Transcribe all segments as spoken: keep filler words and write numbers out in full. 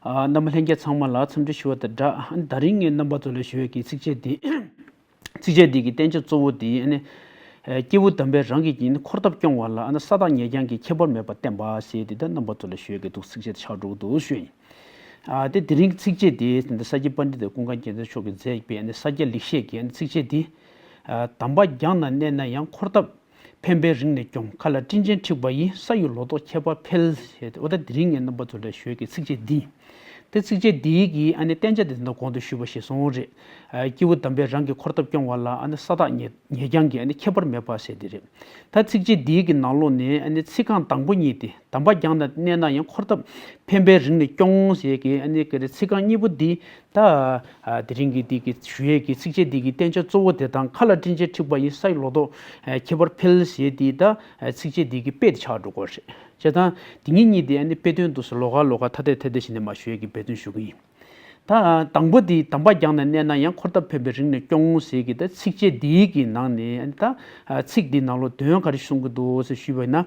ཨ། རྣམ་པ་ལྷན་རྒྱས་ཚང་མ་ལ་འཚམས་འདྲི་ཞུ་བ་དང་སྦྲགས། ཨ་ནི་དེ་རིང་ངས་རྣམ་པ་ཚོ་ལ་ཞུ་ཡས་ཀྱི་ཚིགས་བཅད་འདི། ཚིགས་བཅད་འདི་གི་བསྟན་བྱ་གཙོ་བོ་འདི་ཨ་ནི། ཨ། སྐྱེས་བུ་དམ་པས་རང་གི་ཉིད་འཁོར་འདབ་སྐྱོང་བ་ལ་ཨ་ནི་ས་བདག་ཉེ་རྐྱང་གི་ཁྱད་པར་མེད་པར་བསྟན་པ་ཞེས་འདི་ད་རྣམ་པ་ཚོ་ལ་ཞུ་ཡས་ཀྱི་འདུག་ཚིགས་བཅད་ཆགས་འགྲོ་གི་འདུག་ཞུ་ཡིན། ཨ། དེ་དེ་རིང་ཚིགས་བཅད་འདི་ད་ས་སྐྱ་པཎྜི་ཏ་ཀུན་དགའ་རྒྱལ་མཚན་མཆོག་གིས་མཛད་པའི་ཨ་ནི་ས་སྐྱ་ལེགས་བཤད་ཀྱི་ཨ་ནི་ཚིགས་བཅད་འདི། ཨ། དམ་པ་རྒྱང་ན་གནས་ན་ཡང་། འཁོར་འདབ་ཕན་པས་རིང་ནས་སྐྱོང་། མཁའ་ལ་སྤྲིན་ཆེན་འཁྲིགས་པ་ཡི། ས་ཡི་ལོ་ཏོག་ཁྱད་པར་འཕེལ། ཞེས་ཏེ་འོ་ད་དེ་རིང་ངས་རྣམ་པ་ཚོ་ལ་ཞུ་ཡས་ཀྱི་ཚིགས་བཅད་འདི་ཡིན། དེ་ཚིགས་བཅད་འདིའི་གི་ཨ་ནི་བསྟན་བྱ་དེ་ད་གོང་དུ་ཞུས་པ་ཞིག་སོང་རེད། ཨ། སྐྱེས་བུ་དམ་པས་རང་གི་འཁོར་འདབ་སྐྱོང་བ་ལ་ཨ་ནི་ས་བདག་ཉེ་ཉེ་རྐྱང་གི་ཨ་ནི་ཁྱད་པར་མེད་པ་ཟེར་དེ་རེད། ད་ཚིགས་བཅད་འདིའི་གི་ནང་ལོགས་ནས་ཨ་ནི་ཚིག་རྐང་དང་པོ་གཉིས་དེ། དམ་པ་རྒྱང་ན་གནས་ན་ཡང་། འཁོར་འདབ་ཕན་པས་རིང་ནས་སྐྱོང་ཟེར་གི་ཨ་ནི་ག་རེ་ཚིག་རྐང་གཉིས་པོ་འདི། ད། ཨ། དེ་རིང་གི་འདི་གི་ཞུ་ཡས་ཀྱི་ཚིགས་བཅད་འདི་གི་བསྟན་བྱ་གཙོ་བོ་དེ་དང་། མཁའ་ལ་སྤྲིན་ཆེན་འཁྲིགས་པ་ཡི། ས་ཡི་ལོ་ཏོག་ཨ། ཁྱད་པར་འཕེལ་ཞེས་འདི་ད། ཨ། ཚིགས་བཅད་འདི་གི་དཔེ་དེ་ཆགས་འགྲོ་གི་རེད། བྱས་ཙང་འདི་གཉིས་གཉིས་དེ་ཨ་ནི་དཔེ་དོན་དུ་ལོགས་ཀ་ལོགས་ཀ་ཐ་དད་ཐ་དད་བྱས་ནས་མར་ཞུ་ཡས་ཀྱི་འབད་བརྩོན་ཞུ་གི་ཡིན། ད། དང་པོ་འདི། དམ་པ་རྒྱང་ན་གནས་ན་ཡང་། འཁོར་འདབ་ཕན་པས་རིང་ནས་སྐྱོང་ཟེར་གི་ད་ཚིགས་བཅད་འདིའི་གི་ནང་ནས་ཨ་ནི་ད། ཨ། ཚིག་འདི་ནང་ལོགས་དོན་ག་རེ་གསུང་གི་འདུག་ཟེར་ཞུས་པ་ཡིན་ན།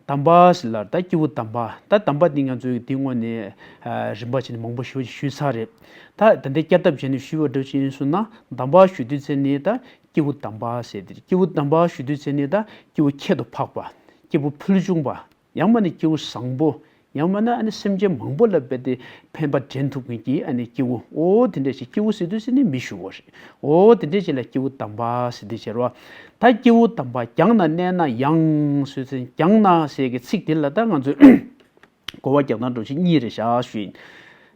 དམ་པ་ཟེར་ལ་ད་སྐྱེས་བུ་དམ་པ། ད་དམ་པ་འདི་ང་ཚོའི་འདི་སྔོན་ནས། ཨ། རིམ་པ་བྱས་ནས་མང་པོ་ཞེ་པོ་ཞིག་ཞུས་ཚར་རེད། ད་ད་ལྟ་བསྐྱར་ལྡབ་བྱས་ནས་ཞུས་པ་འདྲ་ཅིག་ཡིན་སོང་ན། དམ་པ་ཞུ་དུས་ཚེ་ནི་ད་སྐྱེས་བུ་དམ་པ་ཟེར་དེ། སྐྱེས་བུ་དམ་པ་ཞུ་དུས་ཚེ་ནི་ད་སྐྱེས་བུ་ཁྱད་དུ་འཕགས་པ། སྐྱེས་བུ་ཕུལ་བྱུང་པ། ཡང་མིན་ན་སྐྱེས་བུ་བཟང་པོ། ཡང་མིན་ན་ཨ་ནི་སེམས་ཅན་མང་པོ་ལ་རྦད་དེ་ཕན་པ་འདྲེན་ཐུབ་མཁན་གྱི་ཨ་ནི་སྐྱེས་བུ། འོ་དེ་འདྲ་ཞིག་སྐྱེས་བུ་ཟེར་དུས་ཚེ་ནི་མི་ཞུ་བ་རེད། འོ་དེ་འདྲ་ཞིག་ལ་སྐྱེས་བུ་དམ་པ་ཟེར་དེ་བྱེད་རོགས། ད་སྐྱེས་བུ་དམ་པ་རྒྱང་ན་གནས་ན་ཡང་ཟེར་ཚེ། རྒྱང་ན་ཟེར་གི་ཚིག་དེ་ལ་ད་ང་ཚོས་གོ་བ་རྒྱག་སྟངས་འགྲོ་ཆེན་གཉིས་རེད་བཞག་ཞུ་ཡིན།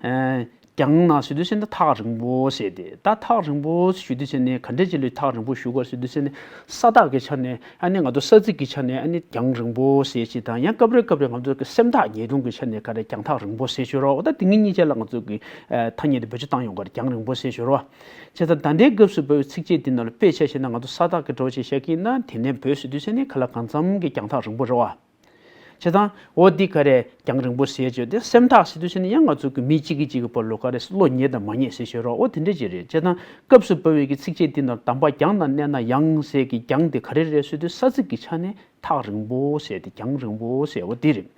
ཨ། རྒྱང་ན་ཟེར་དུས་ཚེ་ནི་ཐག་རིང་པོ་ཟེར་ཏེ། ད་ཐག་རིང་པོ་ཞུ་དུས་ཚེ་ནི་ག་འདྲ་ཅིག་ལ་ཐག་རིང་པོ་ཞུ་དགོས་ཟེར་དུས་ཚེ་ནི། ས་ཐག་གི་ཆ་ནས་ཨ་ནི་ང་ཚོ་ས་ཚིགས་ཀྱི་ཆ་ནས་ཨ་ནི་རྒྱང་རིང་པོ་ཟེར་ཅིག་དང་། ཡང་སྐབས་རེ་སྐབས་རེ་ང་ཚོ་གི་སེམས་ཐག་ཉེ་གཏོང་གི་ཆ་ནས་ག་རེ་རྒྱང་ཐག་རིང་པོ་ཟེར་ཞུ་རོགས། འོ་ད་དེ་གཉིས་གཉིས་ཆ་ལ་ང་ཚོ་གི། ཨ། ཐ་སྙད་དེ་བེད་སྤྱོད་བཏང་ཡོང་གི་རེད། རྒྱང་རིང་པོ་ཟེར་ཞུ་རོགས། བྱས་ཙང་ད་ལྟའི་སྐབས་སུ་བབས་པའི་ཚིགས་བཅད་འདི་ནང་ལ་དཔེ་ཆ་བཞག་ན། ང་ཚོ་ས་ཐག་གི་འགྲོ་བྱེད་བཞག་གི་ཡིན་ན། དེ་ནས་བོད་ཟེར་དུས་ཚེ་ནི་ག་ལ་གང་འཚམ་གྱི་རྒྱང་ཐག་རིང་པོ་རེད་བ། བྱས་ཙང་འོ་འདི་ག་རེ་རྒྱང་རིང་པོ་ཟེར་བྱས་ཏེ། སེམས་ཐག་ཟེར་དུས་ཚེ་ནི་ཡང་ང་ཚོ་གི་མི་གཅིག་གིས་གཅིག་གི་བར་ལ་ག་རེ་བློ་ཉེ་དང་མ་ཉེ་ཟེར་ཞུ་རོགས། འོ་དེ་འདྲ་ཅིག་རེད། བྱས་ཙང་སྐབས་སུ་བབས་པའི་གི་ཚིགས་བཅད་འདི་ནང་དམ་པ་རྒྱང་ན་གནས་ན་ཡང་ཟེར་གི་རྒྱང་དེ་ག་རེ་རེད་ཟེར་དུས། ས་ཚིགས་ཀྱི་ཆ་ནས་ཐག་རིང་པོ་ཟེར་ཏེ་རྒྱང་རིང་པོ་ཟེར་བ་འདི་རེད།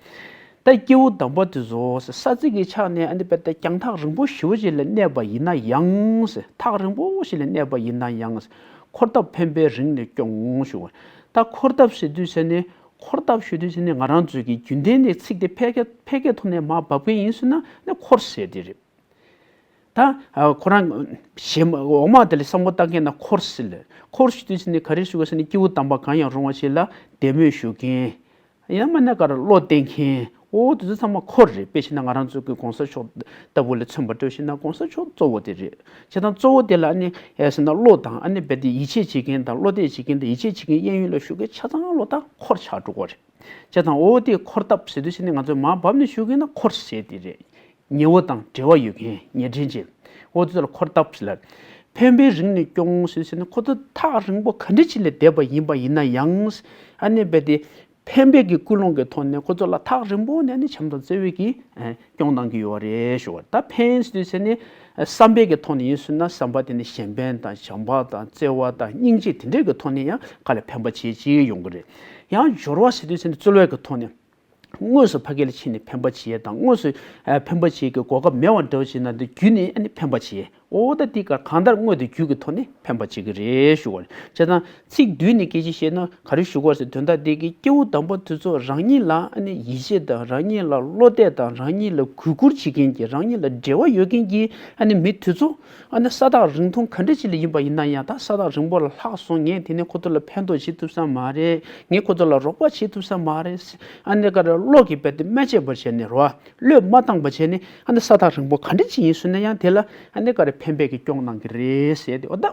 ད་སྐྱེས་བུ་དམ་པ་དེ་ཚོ་ས་ཚིགས་ཀྱི་ཆ་ནས་ཨ་ནི་རྦད་དེ་རྒྱང་ཐག་རིང་པོ་ཞེ་པོ་ཅིག་ལ་གནས་པ་ཡིན་ན་ཡང་ཟེར། ཐག་རིང་པོ་ཞིག་ལ་གནས་པ་ཡིན་ན་ཡང་ཟེར། འཁོར་འདབ་ཕན་པས་རིང་ནས་སྐྱོང་ཞུ་བ། ད་འཁོར་འདབ་ཟེར་དུས་ཚེ་ནི། འཁོར་འདབ་ཞུ་དུས་ཚེ་ནི་ང་རང་ཚོའི་གི་རྒྱུན་ལྡན་ནས་ཚིག་དེ་ཕལ་སྐད་ཕལ་སྐད་ཐོག་ནས་མར་འབབ་མཁན་ཡིན་སོང་ན་ནི་འཁོར་ཟེར་དེ་རེད། ད། ཨ། ཁོ་རང་གཞན་འོག་མ་དེ་ལ་བསམ་བློ་བཏང་མཁན་ན་འཁོར་ཟེར་ལ། འཁོར་ཞུ་དུས་ཚེ་ནི་ག་རེ་ཞུ་དགོས་ཟེར་ན། སྐྱེས་བུ་དམ་པ་གང་ཡང་རུང་བ་ཞིག་ལ་དད་མོས་ཞུ་མཁན། ཡང་མིན་ན་ག་རེ་བློ་གཏད་མཁན། འོ་དེ་ཚོ་ཚང་མ་འཁོར་རེད། དཔེ་བྱས་ན་ང་རང་ཚོ་གི་གོང་ས་མཆོག་ལྟ་བུ་ལ་མཚོན་པ་སྤྲོད་བཞིན་ན་གོང་ས་མཆོག་གཙོ་བོ་དེ་རེད། བྱས་ཙང་གཙོ་བོ་དེ་ལ་ནི་ཨེ་ཟེར་ན་བློ་དང་ཨ་ནི་རྦད་དེ་ཡིད་ཆེས་བྱེད་མཁན་དང་བློ་གཏད་བྱེད་མཁན་དང་ཡིད་ཆེས་བྱེད་མཁན་གཡས་གཡོན་ལ་བཞུགས་མཁན་ཆ་ཚང་ལོ་ད་འཁོར་ཆགས་འགྲོ་གི་རེད། བྱས་ཙང་འོ་དེ་འཁོར་འདབ་ཟེར་དུས་ཚེ་ནི་ང་ཚོས་མར་བབས་ནས་ཞུ་མཁན་ན་འཁོར་ཟེར་དེ་རེད། ཉེ་བོ་དང་འབྲེལ་བ་ཡོད་མཁན་ཉེ་འབྲེལ་ཅན། འོ་དེ་ཚོ་ལ་འཁོར་འདབ་ཟེར་ལ། ཕན་པས་རིང་ནས་སྐྱོང་ཟེར་ཟེར་ནས་ཁོ་ཚོ་ཐག་རིང་པོ་ག་འདྲ་ཅིག་ལ་བསྡད་པ་ཡིན་པ་ཡིན་ན་ཡང་། ཨ་ནི་རྦད་དེ་ཕན་པའི་གི་ཀུན་སློང་གི་ཐོག་ནས་ཁོ་ཚོ་ལ་ཐག་རིང་པོ་ནས་ནི་བྱམས་དང་བརྩེ་བས་ཀྱིས་ཨ་སྐྱོང་གནང་གི་ཡོད་རེད་ཞུ་བ། ད་ཕན་ཟེར་དུས་ཚེ་ནི་བསམ་པའི་གི་ཐོག་ནས་ཡིན་ཟེར་ན། བསམ་པ་དེ་ནི་གཞན་ཕན་དང་བྱམས་པ་དང་བརྩེ་བ་དང་སྙིང་རྗེ་དེ་འདྲའི་གི་ཐོག་ནས་ཡང་ག་ལ་ཕན་པ་བྱེད་ཅིག་ཡོང་གི་རེད། ཡང་སྦྱོར་བ་ཟེར་དུས་ཚེ་ནི་རྩོལ་བའི་གི་ཐོག་ནས། དངོས་སུ་ཕ་གི་ལ་ཕྱིན་ནས་ཕན་པ་བྱེད་ཡས་དང་། དངོས་སུ་ཨ་ཕན་པ་བྱེད་ཀྱི་གོ་སྐབས་མེད་པ་འདྲ་བོ་བྱས་ན། འདི་བརྒྱུད་ནས་ཨ་ནི་ཕན་པ་བྱེད་ཡས། འོ་ད་འདི་ག་གང་ལྟར་དངོས་དང་བརྒྱུད་ཀྱི་ཐོག་ནས་ཕན་པ་བྱེད་ཀྱི་རེད་ཞུ་བ་རེད། བྱས་ཙང་ཚིག་བསྡུས་ནས་སྐད་ཆ་བཤད་ན་ག་རེ་ཞུ་དགོས་ཟེར། དོན་དག་འདི་གི་སྐྱེ་བོ་དམ་པ་དེ་ཚོ་རང་ཉིད་ལ་ཨ་ནི་ཡིད་ཆེས་དང་། རང་ཉིད་ལ་བློ་གཏད་དང་། རང་ཉིད་ལ་གུས་བཀུར་བྱེད་མཁན་གྱི། རང་ཉིད་ལ་འབྲེལ་བ་ཡོད་མཁན་གྱི་ཨ་ནི་མི་དེ་ཚོ། ཨ་ནི་ས་ཐག་རིང་ཐུང་ག་འདྲ་ཅིག་ལ་ཡིན་པ་ཡིན་ན་ཡང་། ད་ས་ཐག་རིང་པོ་ལ་ལྷག་སོང་། ངས་དེ་ནས་ཁོ་ཚོ་ལ་ཕན་ཐོགས་བྱེད་ཐུབ་ས་མ་རེད། ངས་ཁོ་ཚོ་ལ་རོགས་པ་བྱེད་ཐུབ་ས་མ་རེད། ཨ་ནི་ག་རེ་བློ་གི་རྦད་དེ་མ་བཅད་པ་བྱས་ནས་རོ། བློས་མ་བཏང་པ་བྱས་ནས། ཨ་ནི་ས་ཐག་རིང་པོ་ག་འདྲ་ཅིག་ཡིན་ཟེར་ན་ཡང་། དེ་ལ་ཨ་ནི་ག་རེ་ཕན་པའི་གི་སྐྱོང་གནང་གི་རེད་ཟེར་ཏེ། འོ་ད།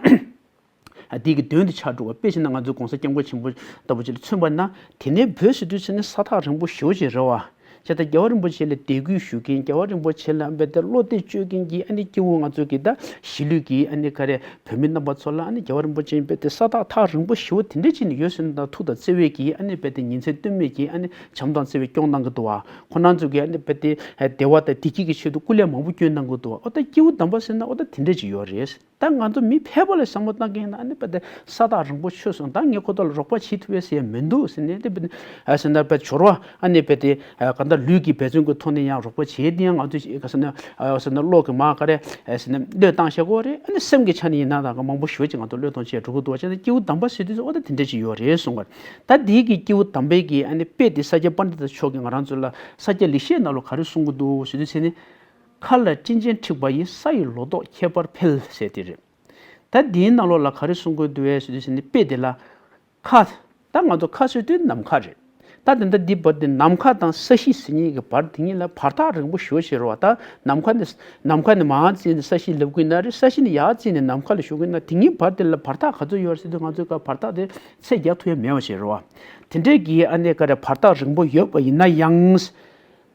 ཨ། དེ་གི་དོན་དུ་ཆགས་འགྲོ་བ། དཔེ་བྱས་ན་ང་ཚོའི་གོང་ས་སྐྱབས་མགོན་ཆེན་པོ་ལྟ་བུ་ཅིག་ལ་མཚོན་པ་ན། དེ་ནས་བོད་ཟེར་དུས་ཚེ་ནི་ས་ཐག་རིང་པོ་ཞེ་པོ་ཅིག་རེད་བ། བྱས་ཙང་རྒྱལ་བ་རིན་པོ་ཆེ་ལ་དད་གུས་ཞུ་མཁན། རྒྱལ་བ་རིན་པོ་ཆེ་ལ་རྦད་དེ་བློ་གཏད་བཅོལ་མཁན་གྱི་ཨ་ནི་སྐྱེ་བོ། ང་ཚོ་གི་ད་གཞིས་ལུས་ཀྱི་ཨ་ནི་ག་རེ་བོད་མི་རྣམ་པ་ཚོ་ལ། ཨ་ནི་རྒྱལ་བ་རིན་པོ་ཆེ་རྦད་དེ་ས་ཐག་ཐག་རིང་པོ་ཞེ་པོ་དེ་འདྲ་ཅིག་ནས་ཡོད་ཟེར་ན། ད་ཐུགས་དང་བརྩེ་བས་ཀྱིས་ཨ་ནི་རྦད་དེ་ཉིན་མཚན་ལྟོས་མེད་ཀྱིས་ཨ་ནི་བྱམས་དང་བརྩེ་བས་སྐྱོང་གནང་གི་འདུག་བ། ཁོང་རྣམ་ཚོ་གིས་ཨ་ནི་རྦད་དེ་བདེ་བ་དང་བདེ་སྐྱིད་ཀྱི་ཆེད་དུ་སྐུ་ལས་མང་པོ་བསྐྱོན་གནང་གི་འདུག་བ། འོ་ད་སྐྱེ་བོ་དམ་པ་ཟེར་ན་འོ་ད་དེ་འདྲ་ཅིག་ཡོད་རེད། ད་ང་ཚོ་མི་ཕལ་པ་ལ་བསམ་བློ་བཏང་མཁན་ཡིན་ན་ཨ་ནི་དཔེ་དེ་ས་ཐག་རིང་པོ་ཆོད་སོང་། ད་ངས་ཁོ་ཚོ་ལ་རོགས་པ་བྱེད་ཐུབ་ཡས་ཟེར་ཡས་མི་འདུག་ཟེར་ནས་དེ་དཔེ་ཨ་ཟེར་ན་དཔེ་སྦྱོར་བ་ཨ་ནི་དཔེ་དེ་ཨ་གང་ལྟར་ལུས་ཀྱི་འབད་བརྩོན་གྱི་ཐོག་ནས་ཡང་རོགས་པ་བྱེད་དེ་ཡང་ང་ཚོ་ཞིག་ག་ཟེར་ན་ཨ་ཟེར་ན་བློ་གི་མ་ག་རེ་ཨ་ཟེར་ན་བློས་བཏང་བཞག་གོ་རེད། ཨ་ནི་སེམས་ཀྱི་ཆ་ནས་ཡིན་ན་ད་ག་མང་པོ་ཞེ་པོ་ཅིག་ང་ཚོ་བློས་གཏོང་བྱས་འགྲོ་གི་འདུག་བ། བྱས་ན་སྐྱེས་བུ་དམ་པ་ཟེར་དུས་ཨོ་ད་དེ་འདྲ་ཅིག་ཡོད་རེད་གསུང་གི་རེད། ད་དེའི་གི་སྐྱེས་བུ་དམ་པའི་གི་ཨ་ནི་དཔེ་དེ་ས་སྐྱ་པཎྜི་ཏ་མཆོག་གིས་ང་རང་ཚོ་ལ་ས་སྐྱ་ལེགས་བཤད་ནང་ལོགས་ག་རེ་གསུང་གི་འདུག་ཟེར་དུས་ཟེར་ནས། མཁའ་ལ་སྤྲིན་ཆེན་འཁྲིགས་པ་ཡིས། ས་ཡི་ལོ་ཏོག་ཁྱད་པར་འཕེལ། ཟེར་དེ་རེད། ད་འདིའི་ནང་ལོགས་ལ་ག་རེ་གསུང་དགོས་འདུག་ཟེར་དུས་ཟེར་ནས་དཔེ་དེ་ལ། མཁའ། ད་ང་ཚོ་མཁའ་ཟེར་དུས་ནམ་མཁའ་རེད། ད་དེ་འདྲ་འདི་བར་དེ་ནམ་མཁའ་དང་ས་གཞི་ཟེར་མཁན་གྱི་བར་དེ་གཉིས་ལ་བར་ཐག་རིང་པོ་ཞེ་པོ་ཞིག་རེད་བ། ད་ནམ་མཁའ་ནས་ནམ་མཁའ་ནས་མར་བརྩིས་ནས་ས་གཞི་སླེབས་ཀྱི་ཡོད་ན་རེད། ས་གཞི་ནས་ཡར་བརྩིས་ནས་ནམ་མཁའ་ལ་ཞུགས་ཀྱི་ཡོད་ན། དེ་གཉིས་བར་དེ་ལ་བར་ཐག་ག་ཚོད་ཡོད་རེད་ཟེར་དུས་ང་ཚོའི་ཀ་བར་ཐག་དེ་ཚད་རྒྱག་ཐུབ་ཡ་མེད་པ་ཞིག་རེད་བ། དེ་འདྲའི་གི་ཨ་ནི་ག་རེ་བར་ཐག་རིང་པོ་ཡོད་པ་ཡིན་ན་ཡང་།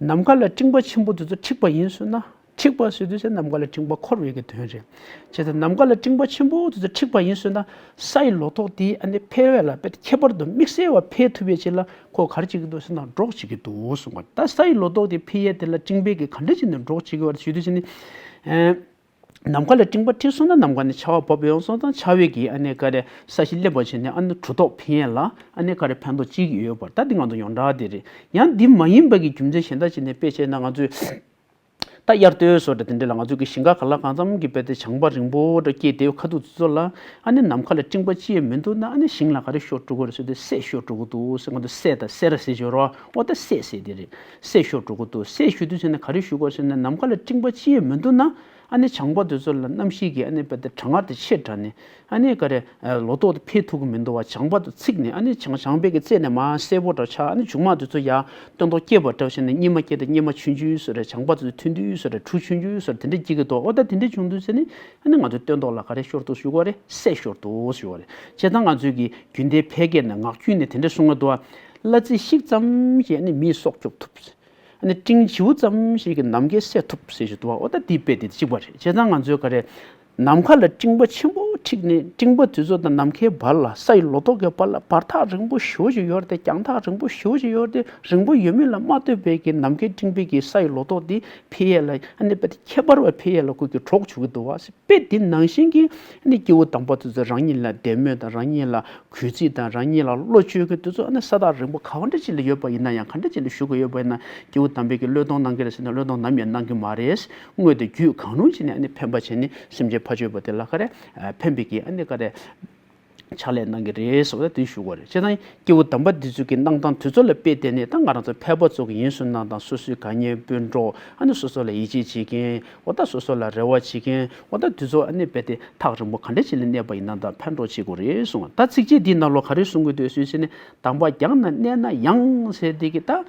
ནམ་མཁའ་ལ་སྤྲིན་པ་ཆེན་པོ་དེ་ཚོ་འཁྲིགས་པ་ཡིན་ཟེར་ན། འཁྲིགས་པ་ཟེར་དུས་ཚེ་ནམ་མཁའ་ལ་སྤྲིན་པ་འཁོར་བའི་གི་དོན་རེད། བྱས་ཙང་ནམ་མཁའ་ལ་སྤྲིན་པ་ཆེན་པོ་དེ་ཚོ་འཁྲིགས་པ་ཡིན་ཟེར་ན། ས་ཡི་ལོ་ཏོག་དེ་ཨ་ནི་འཕེལ་བ་ལ་དཔེ་ཁྱད་པར་དུ་དམིགས་བསལ་བ་འཕེལ་ཐུབ་ཡས་ཅིག་ལ་ཁོ་ག་རེ་བྱེད་ཀྱི་འདུག་ཟེར་ན་གྲོགས་བྱེད་ཀྱི་འདུག་གསུངས་པ། ད་ས་ཡི་ལོ་ཏོག་དེ་འཕེལ་ཡས་དེ་ལ་སྤྲིན་པས་གི་ག་འདྲ་བྱས་ནས་གྲོགས་བྱེད་ཀྱི་ཡོད་རེད་ཞུ་དུས་ཚེ་ནི། ཨེ། ནམ་མཁའ་ལ་སྤྲིན་པ་འཁྲིགས་སོང་ན་ནམ་མཁའ་ནས་ཆར་པ་བབས་ཡོང་སོང་ཙང་ཆར་པས་གི་ཨ་ནི་ག་རེ་ས་གཞི་སླེབས་པ་བྱས་ནས་ཨ་ནི་གྲུ་ཐོག་འཕེལ་ཡས་ལ་ཨ་ནི་ག་རེ་ཕན་ཐོགས་ཅིག་ཡོད་པར། ད་འདི་ང་ཚོ་ཡོངས་གྲགས་དེ་རེད། ཡང་འདི་མ་ཡིན་པ་གི་རྒྱུ་མཚན་གཞན་དག་ཅིག་ནས་དཔེ་བྱས་ན་ང་ཚོས་ད་དབྱར་སྟོན་སོགས་དེ་འདྲ་ལ་ང་ཚོ་གི་ཞིང་ཁ་ག་ལ་གང་འཚམ་གི་དཔེ་དེ་ལྗང་པ་རིང་པོ་འདྲ་སྐྱེས་དེ་ཁ་ཐུག་ཚོ་ལ་ཨ་ནི་ནམ་མཁའ་ལ་སྤྲིན་པ་ཅི་ཡང་མི་འདུག་ན་ཨ་ནི་ཞིང་ལ་ག་རེ་ཤོར་འགྲོ་གི་རེད་ཟེར་དུས་སད་ཤོར་འགྲོ་གི་འདུག་ཟེར། ང་ཚོ་སད་དང་སེར་ཟེར་ཞོར་བ་འོ་ད་སད་ཟེར་དེ་རེད། སད་ཤོར་འགྲོ་གི་འདུག་སད་ཞུ་དུས་ཚེ་ནི་ག་རེ་ཞུ་དགོས་ཟེར་ན་ནམ་མཁའ་ལ་སྤྲིན་པ་ཅི་ཡང་མི་འདུག་ན། ཨ་ནི་ལྗང་པ་དེ་ཚོ་ལ་གནམ་གཤིས་ཀྱི་ཨ་ནི་དཔེ་དེ་གྲང་ངར་དེ་ཆེ་དྲགས་ནས་ཨ་ནི་ག་རེ་ལོ་ཏོག་དེ་འཕེལ་ཐུབ་ཀྱི་མི་འདུག་བ། ལྗང་པ་དེ་ཚིག་ནས་ཨ་ནི་ལྗང་ལྗང་པའི་གི་རྩེ་ནས་མར་སེར་པོ་འདྲ་ཆགས། ཨ་ནི་མཇུག་མ་དེ་ཚོ་ཡར་སྟོན་ཐོག་སྐྱེས་པ་འདྲ་བྱས་ནས་སྙེ་མ་སྐྱེས་དང་སྙེ་མ་ཆུང་ཆུང་བཟོ་རེད། ལྗང་པ་དེ་ཚོ་ཐུང་ཐུང་བཟོ་རེད། གྲུ་ཆུང་ཆུང་བཟོ་རེད། དེ་འདྲ་སྐྱེ་གི་འདུག་འོ་ད་དེ་འདྲ་བྱུང་དུས་ཚེ་ནི་ཨ་ནི་ང་ཚོ་སྟོན་ཐོག་ལ་ག་རེ་ཤོར་འདུག་ཞུ་དགོས་རེད། སད་ཤོར་འདུག་ཞུ་དགོས་རེད། བྱས་ཙང་ང་ཚོའི་གི་རྒྱུན་ལྡན་ཕལ་སྐད་ནས་ངག་རྒྱུན་ནས་དེ་འདྲ་གསུང་གི་འདུག་བ། གླ་རྩི་ཤིག་ཙམ་ཞིག་ཨ་ནི་མིའི་སྲོག་སྐྱོབ་ཐུབ། ཨ་ནི་སྤྲིན་བྱིའུ་ཙམ་ཞིག་གིས་ནམ་མཁའ་སད་ཐུབ་ཟེར་ཞིག་འདུག་བ། འོ་ད་འདི་དཔེ་དེ་གཅིག་པ་རེད། བྱས་ཙང་ང་ཚོས་ག་རེ། ནམ་མཁའ་ལ་སྤྲིན་པ་ཆེན་པོ་འཁྲིགས་ནས་སྤྲིན་པ་དེ་ཚོ་དང་ནམ་མཁའི་བར་ལ་ས་ཡི་ལོ་ཏོག་གི་བར་ལ་བར་ཐག་རིང་པོ་ཞེ་པོ་ཞིག་ཡོད་རེད་དེ། རྒྱང་ཐག་རིང་པོ་ཞེ་པོ་ཞིག་ཡོད་རེད་དེ། རིང་པོ་ཡོད་མིན་ལ་མ་ལྟོས་པའི་གི་ནམ་མཁའི་སྤྲིན་པས་གི་ས་ཡི་ལོ་ཏོག་འདི་འཕེལ་ཡས་ལ་ཨ་ནི་དཔེ་དེ་ཁྱད་པར་བ་འཕེལ་ཡས་ལ་ཁོ་གི་གྲོགས་བྱེད་ཀྱི་འདུག་བ། དཔེ་དེ་ནང་བཞིན་གྱི་ཨ་ནི་སྐྱེས་བུ་དམ་པ་དེ་ཚོ་རང་ཉིད་ལ་དད་མོས་དང་རང་ཉིད་ལ་གུས་བརྩི་དང་རང་ཉིད་ལ་བློ་བཅོལ་གྱི་དུས་ཚོད་ཨ་ནི་ས་ཐག་རིང་པོ་ག་བ་འདྲ་ཅིག་ལ་ཡོད་པ་ཡིན་ན་ཡང་། ག་འདྲ་ཅིག་ལ་བཞུགས་ཀྱི་ཡོད་པ་ཡིན་ན། སྐྱེས་བུ་དམ་པས་ཀྱི་བློས་གཏོང་གནང་གི་རེད་ཟེར་ན་བློས་གཏོང་ནམ་ཡང་གནང་གི་མ་རེད། དངོས་དང་བརྒྱུད་གང་རུང་བྱས་ནས་ཨ་ནི་ཕན་པ་བྱས་ནས་སེམས་ཅན་ཕ་ཆོས་པ་དེ་ལ་ག་རེ་ཕན་པའི་གི་ཨ་ནི་ག་རེ་ཕྱག་ལས་གནང་གི་རེད་ཟེར་བ་དེ་ཞུ་དགོས་རེད། བྱས་ཙང་སྐྱེས་བུ་དམ་པ་འདི་ཚོ་གི་གནང་སྟངས་དེ་ཚོ་ལ་དཔེ་བལྟས་ནས་ད་ང་རང་ཚོ་ཕལ་པ་ཚོ་གི་ཡིན་ཟེར་ན་ད་སོ་སོའི་དགའ་ཉེ་སྤུན་གྲོགས་ཨ་ནི་སོ་སོ་ལ་ཡིད་ཆེས་བྱེད་མཁན། འོ་ད་སོ་སོ་ལ་རེ་བ་བྱེད་མཁན། འོ་ད་དེ་ཚོ་ཨ་ནི་རྦད་དེ་ཐག་རིང་པོ་ག་འདྲ་ཞིག་ལ་གནས་པ་ཡིན་ན་ད་ཕན་གྲོགས་བྱེད་དགོས་རེད་གསུངས། ད་ཚིགས་བཅད་འདིའི་ནང་ལོགས་ག་རེ་གསུང་གི་འདུག་ཟེར་ན། དམ་པ་རྒྱང་ན་གནས་ན་ཡང་ཟེར་དེ་གི་ད།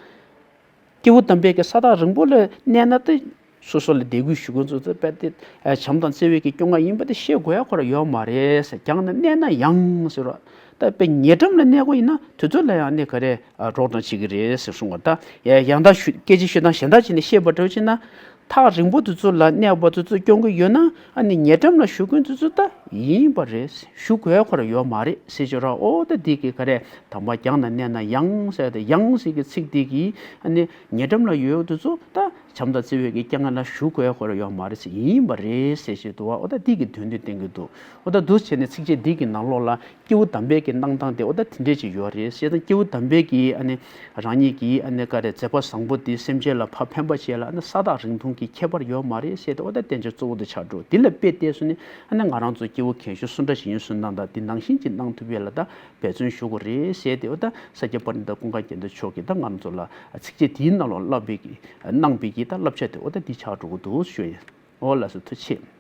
སྐྱེས་བུ་དམ་པས་ཀྱི་ས་ཐག་རིང་པོ་ལ་གནས་ན་ད། སོ་སོ་ལ་དད་གུས་ཞུ་མཁན་ཚོ་ད་རྦད་དེ་བྱམས་དང་བརྩེ་བའི་གི་སྐྱོ་ངལ་ཡིན་པ་དེ་ཤེས་དགོས་ཡ་ཁོ་རང་ཡོད་མ་རེད་ཟེར། རྒྱང་ན་གནས་ན་ཡང་ཟེར་བ། ད་དཔེ་ཉེ་འགྲམ་ལ་གནས་དགོས་ཡིན་ན་དེ་ཚོ་ལ་ཡང་ནི་ག་རེ་གྲོགས་དང་བྱེད་ཀྱི་རེད་ཟེར་གསུངས་པ། ད་ཡང་ད་སྐད་ཆ་ཞུ་སྟངས་གཞན་དག་ཅིག་ནས་བཤད་པ་འདྲ་བྱས་ན། ཐག་རིང་པོ་དེ་ཚོ་ལ་གནས་པ་དེ་ཚོ་སྐྱོ་གི་ཡོད་ན་ཨ་ནི་ཉེ་འགྲམ་ལ་བཞུགས་མཁན་དེ་ཚོ་ད་ཡིན་པ་རེད། བཞུགས་དགོས་ཁོ་རང་ཡོད་མ་རེད་ཟེར་ཅོ་ར། ཨོ་ད་འདི་གི་ག་རེ་དམ་པ་རྒྱང་ན་གནས་ན་ཡང་ཟེར་ཏེ་ཡང་ཟེར་གི་ཚིག་འདི་གི་ཨ་ནི་ཉེ་འགྲམ་ལ་ཡོད་དེ་ཚོ་ད་བྱམས་དང་བརྩེ་བའི་གི་སྐྱེ་ངན་ལ་བཞུགས་དགོས་ཁོ་རང་ཡོད་མ་རེད་ཟེར་ཡིན་པ་རེད་ཟེར་ཅིག་འདུག་བ། ཨོ་ད་འདི་གི་དོན་དེ་བསྟན་གི་འདུག་ཨོ་ད་འདུག་བྱས་ནས་ཚིགས་བཅད་འདི་གི་ནང་ལོགས་ལ། སྐྱེས་བུ་དམ་པའི་གི་གནང་སྟངས་དེ་ཨོ་ད་དེ་འདྲས་ཅིག་ཡོད་རེད་ཟེར་དང་། སྐྱེས་བུ་དམ་པའི་གི་ཨ་ནི་རང་ཉིད་ཀྱི་ཨ་ནི་ག་རེ་མཛད་པ་བཟང་པོ་དེ་སེམས་ཅན་ལ་ཕར་ཕན་པ་བྱེད་ལ་ཨ་ནི་ས་ཐག་རིང་ཐུང་གི་ཁྱད་པར་ཡོད་མ་རེད་ཟེར་ཏེ་ཨོ་ད་བསྟན་བྱ་གཙོ་བོ་དེ་ཆགས་འགྲོ། དེ་ལ་དཔེ་བལྟས་སོང་ནས་ཨ་ནི་ང་རང་ཚོ་སྐྱེས་བུ་རྒན་གཞོན་སུ་འདྲ་ཞིག་ཡིན་སུ་གནང་དང་དེ་ནང་བཞིན་ཅིག་གནང་ཐུབ་ཡས་ལ་ད་འབད་བརྩོན་ཞུ་དགོས་རེད་ཟེར་ཏེ་ཨོ་ད་ས་སྐྱ་པཎྜི་ཏ་ཀུན་དགའ་རྒྱ་མཚོ་མཆོག་གིས་ད་ང་རང་ཚོ་ལ་ཚིགས་བཅད་དེའི་ནང་ལོགས་བསླབ་པའི་གི་གནང་པའི་གི་ད་བསླབ་བྱ་དེ་ཨོ་ད་འདི་ཆགས་འགྲོ་གི་འདུག་ཞུ་ཡིན། ཨོ་ལགས་སོ། ཐུགས་རྗེ་ཆེ།